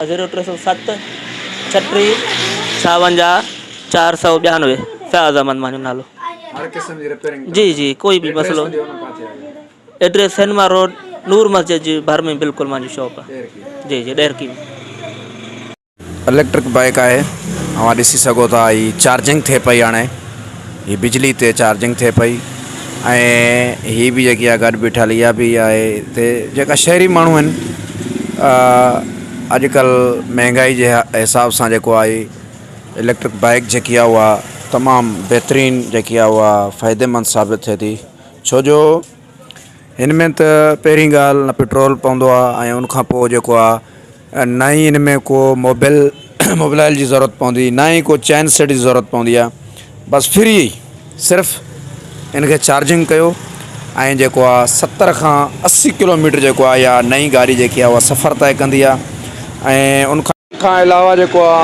Zero ٽي سؤ ست ڇٽيهه ڇاونجاهه 492 فياض احمد مانجو نالو. هر قسم جي رپيئرنگ. جي جي ڪوئي به مسئلو. ايڊريس سينما روڊ نور مسجد جي ڀر ۾ بلڪل مانجي شاپ آهي. جي جي ڏهرڪي ۾. اليڪٽرڪ بائيڪ آهي اوهان ڏسي سگهو ٿا هي چارجنگ ٿئي پئي هاڻي هي بجلي تي چارجنگ ٿئي پئي ۽ هي به جيڪي آهي گڏ بيٺل اها به آهي هتي جيڪا شهري ماڻهو آهن اڄڪلهه مهنگائي جي حساب سان جيڪو آهي اليڪٽرڪ بائيڪ جيڪي آهي اها تمام بهترين جيڪي آهي اها فائديمند ثابت ٿئي ٿي ڇو جو هن ۾ ته پهرين ڳالهه نه پيٽرول پوندو آهي ۽ ان کان پوء جيڪو آهي نه ئي هن ۾ ڪو موبل موبل آئل جي ضرورت پوندي نه ئي ڪو چين سيٽ جي ضرورت پوندي آهي بس فري صرف ان کي چارجنگ ڪيو ۽ جيڪو آهي 70 کان 80 ڪلو ميٽر جيڪو آهي يا نئين گاڏي جيڪي آهي اها سفر طئي ڪندي آهي ۽ ان کان علاوه جيڪو آ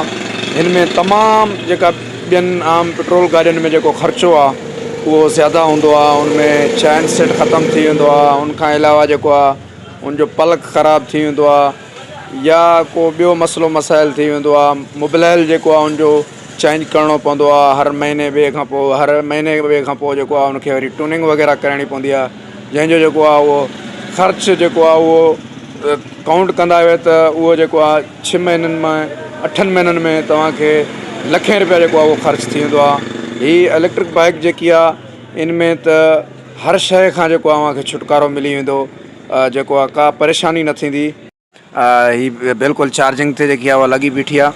هن ۾ تمام جيڪا ٻين عام پيٽرول گاڏين ۾ جيڪو خرچو آ اهو زياده هوندو آ ان ۾ چين سيٽ ختم ٿي ويندو آ ان کان علاوه جيڪو آ ان جو پلڪ خراب ٿي ويندو آ يا ڪو ٻيو مسئلو مسائل ٿي ويندو آ موبلائل جيڪو آ ان جو چينج ڪرڻو پوندو آ هر مهيني ٻئي کان پوء هر مهيني ٻئي کان پوء جيڪو آ ان کي وري ٽوننگ وغيره ڪرائڻي پوندي آ جنهن جو جيڪو آ اهو خرچ جيڪو آ اهو ڪائونٽ ڪندا آهيو ته اهو جيڪو آهي ڇهه مهينن ۾ اٺن مهينن ۾ توهان کي لکين روپيا جيڪو آهي اهو خرچ ٿي ويندو آهي هي اليڪٽرڪ بائيڪ جيڪي آهي ان ۾ ته هر شيء کان جيڪو آهي اوهان کي ڇوٽڪارو ملي ويندو جيڪو آهي ڪا پريشاني نه ٿيندي. هي بلڪل چارجنگ تي جيڪي آهي اها لڳي بيٺي آهي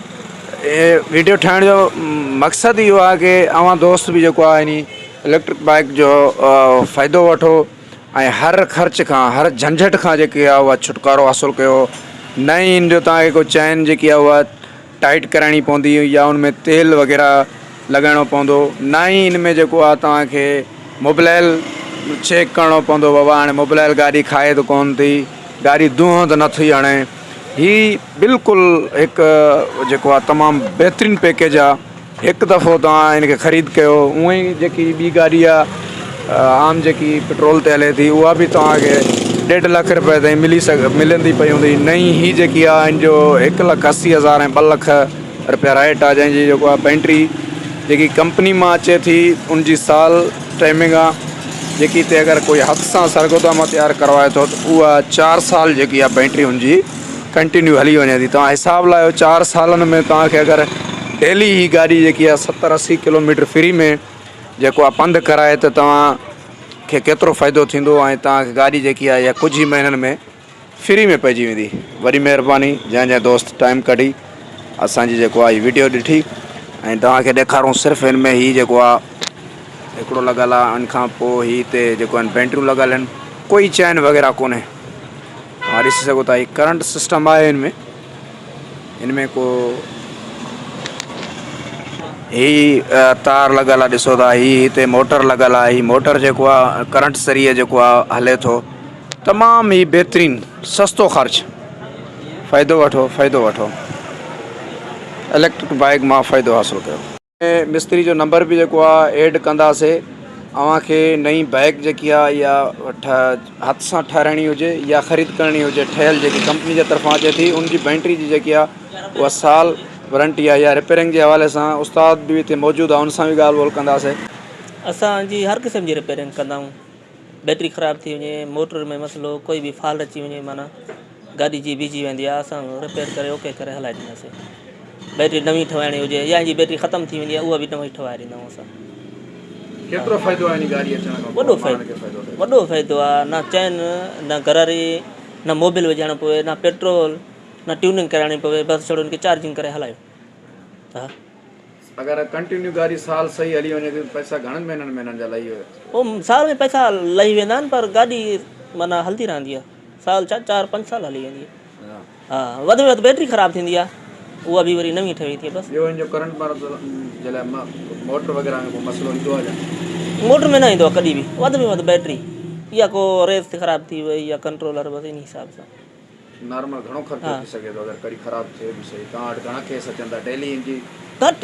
ويڊيو ٺاهڻ جو مقصد اهو آهي ڪي اوهان دوست به جيڪو آهي اليڪٽرڪ بائيڪ جو فائدو وٺو ۽ هر خرچ کان هر جهنجهٽ کان جيڪي آهي اها ڇوٽڪارو حاصل ڪيو نه ئي ان جو توهان کي ڪو چين جيڪي آهي اها ٽائيٽ ڪرائڻي پوندي يا ان ۾ تيل وغيره لڳائڻو پوندو نه ئي ان ۾ جيڪو آهي توهان کي موبلائل چيڪ ڪرڻو پوندو بابا هاڻي موبلائل گاڏي کائي ته ڪونه ٿي گاڏي دونهون ته نٿي هڻي هي بلڪل هڪ جيڪو آهي تمام بهترين پيڪيج آهي هڪ دفعو توهان ان کي خريد ڪيو اونئن ئي جيڪي ٻي گاڏي آهي عام جيڪي پيٽرول تي هلي ٿي اها به توهان کي ڏيڍ لک روپئي تائين ملي سگهي ملندي پئي هوندي نئين هي جيڪي آهي ان جو 1,80,000 ۽ 2 لک روپيا ريٽ آهي جنهن جي جيڪو آهي بيٽري جيڪي ڪمپني مان اچي ٿي ان جي سال ٽائمنگ آهي جيڪي هتي اگر ڪوئي هٿ سان سرگوڌا مان تيار ڪروائي ٿو ته اها 4 سال جيڪي آهي بيٽري ان جي ڪنٽينيو هلي وڃي ٿي توهان حساب لايو 4 سالن ۾ توهان کي اگر ڊيلي هي گاڏي جيڪي آهي 70 80 ڪلو ميٽر فري ۾ جيڪو آهي پنڌ ڪرائي ته توهان کي ڪيترو فائدو ٿيندو ۽ توهان کي گاڏي جيڪي آهي اها ڪجهه ئي مهينن ۾ فري ۾ پئجي ويندي وڏي مهرباني جنهن جنهن دوست ٽائيم ڪڍي اسان جي جيڪو آهي ويڊيو ڏٺي ۽ توهان کي ڏيکارون صرف هن ۾ هي جيڪو آهي هڪڙو لڳل آهي ان کان پوء هي هتي جيڪو آهن بيٽريون لڳل آهن ڪوئي چين وغيره ڪونهي توهان ڏسي سگهو ٿا هي ڪرنٽ سسٽم آهي هن ۾ هن ۾ ڪو هي تار لڳل آهي ڏسو ٿا هي هتي موٽر لڳل آهي هي موٽر جيڪو آهي ڪرنٽ ذريعي جيڪو آهي هلي ٿو تمام هي بهترين سستو خرچ فائدو وٺو فائدو وٺو اليڪٽرڪ بائيڪ مان فائدو حاصل ڪيو. مستري جو نمبر به جيڪو آ ايڊ ڪنداسي اوهان کي نئين بائيڪ جيڪي آ يا هٿ سان ٺهرائڻي هجي يا خريد ڪرڻي هجي ٺهيل جيڪي ڪمپني جي طرفان اچي ٿي ان جي بيٽري جي جيڪي آ اها سال وارنٽي آ يا رپيرنگ جي حوالي سان استاد به هتي موجود آ ان سان به ڳالهه ٻولهه ڪنداسي. اسان جي هر قسم جي رپيرنگ ڪندا آهيون بيٽري خراب ٿي وڃي موٽر ۾ مسئلو ڪوئي به فالٽ اچي وڃي معنيٰ گاڏي جي بيهجي ويندي آهي اسان رپيئر ڪري اوڪي ڪري هلائي ڏينداسين بيٽري نوين ٺهرائڻي هجي يا جي بيٽري ختم ٿي ويندي آهي اها به نوين ٺهرائي ڏيندا آهيون اسان. ڪيترو فائدو آهي ان گاڏي اچڻ کان وڏو فائدو وڏو فائدو آهي نه چين نه گراري نه موبل وجهائڻو پوي نه پيٽرول نه ٽيوننگ ڪرائڻي پوي بس ڇڙو ان کي چارجنگ ڪري هلايو ها. اگر ڪنٽينيو گاڏي سال صحيح هلي وڃي ٿي ته پئسا گهڻن مهينن مهينن جا لهي ويا. هو سال ۾ پئسا لهي ويندا آهن پر گاڏي معنيٰ هلندي رهندي آهي سال ڇا چار پنج سال هلي ويندي آهي ها وڌ ۾ وڌ بيٽري خراب ٿيندي آهي اها به وري نوين ٺهي ٿي بس. ٻيو ان جو ڪرنٽ جي لاء موٽر وغيره ۾ ڪو مسئلو ايندو آهي ڇا؟ موٽر ۾ نه ايندو آهي ڪڏهن به وڌ ۾ وڌ بيٽري يا ڪو ريس خراب ٿي وئي يا ڪنٽرولر بس ان حساب سان. نارمل گهڻو خرچو ٿي سگهي ٿو اگر ڪڏهن خراب ٿئي به سهي توهان وٽ گهڻا ڪيس اچن ٿا ڊيلي ان جي گهٽ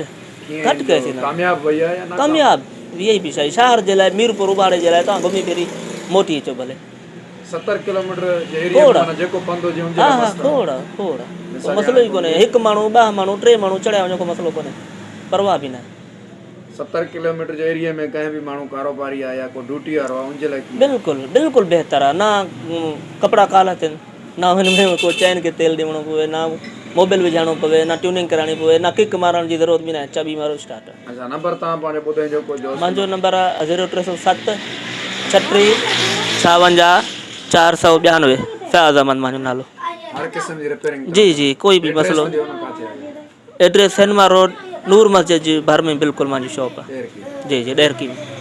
گهٽ ڪيس ايندا ڪامياب وئي آهي يا ناڪام ڪامياب وي آء پي شاهي شهر جي لاء ميرپور اٻاڙي جي لاء توهان گهمي ڦري موٽي اچو ڀلي 70 ڪلوميٽر جي ايريا ۾ معنيٰ جيڪو پنڌ هجي ان جي لاء مست ها ها کوڙ کوڙ. ڪو مسئلو ئي ڪونهي هڪ ماڻهو ٻه ماڻهو ٽي ماڻهو چڙهيا وڃو ڪو مسئلو ڪونهي پرواهه به ناهي. 70 ڪلوميٽر جي ايريي ۾ ڪنهن به ماڻهو ڪاروباري آهي يا ڪو ڊيوٽي وارو آهي ان جي لاء ڪيئن؟ بلڪل بلڪل بهتر آهي نه ڪپڙا ڪالا ٿين نه هن ۾ ڪو چين کي تيل ڏيڻو پوي نه موبل وجهائڻو پوي نه ٽيوننگ ڪرائڻي پوي نه ڪڪ مارڻ جي ضرورت به ناهي چاٻي مارو اسٽارٽ. اڇا نمبر توهان پنهنجو ٻڌائجو ڪو دوست. منهنجو نمبر آهي زيرو 307 36 56 492 فياض احمد منهنجو نالو. هر قسم جي رپيئرنگ. جي جي ڪوئي به مسئلو. ايڊريس سينما روڊ نور مسجد جي ڀر ۾ بلڪل منهنجي شاپ آهي. جي جي ڏهرڪي ۾.